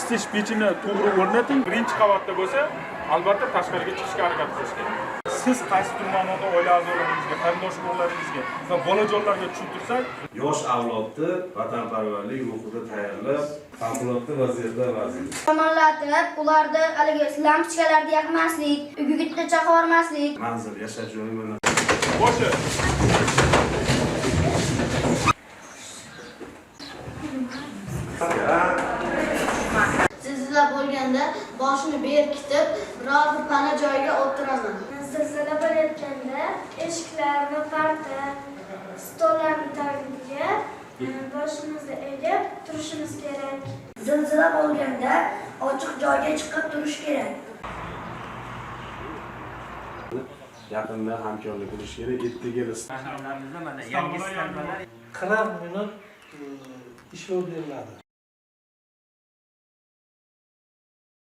Isitish pechini to'g'ri o'rnating. Birinchi qavatda bo'lsa, albatta tashqariga chiqishga harakat qilish kerak. Siz qaysidir ma'noda oila a'zolaringizga, qarindosh urug'laringizga va bolajonlarga tushuntirsak, yosh avlodni vatanparvarlik ruhida tayyorlab, favqulodda vaziyatlar vaziri. Shamollatilib, ularni haligi lampochkalarni yoqmaslik, gugurtni chaqib. Manzil, yashash joyi mana. Boshi. Zilzila bo'lganda boshini berkitib, biror bir pana joyga o'tiraman. Zilzila bo'layotganda eshiklarni, parda, stollarni tagiga boshimizni egib turishimiz kerak. Zilzila bo'lganda ochiq joyga chiqib turish kerak. Yaqinda hamkorlik qilish kerak. Ertaga Mana yangi stollar 40 minut ishlov beriladi.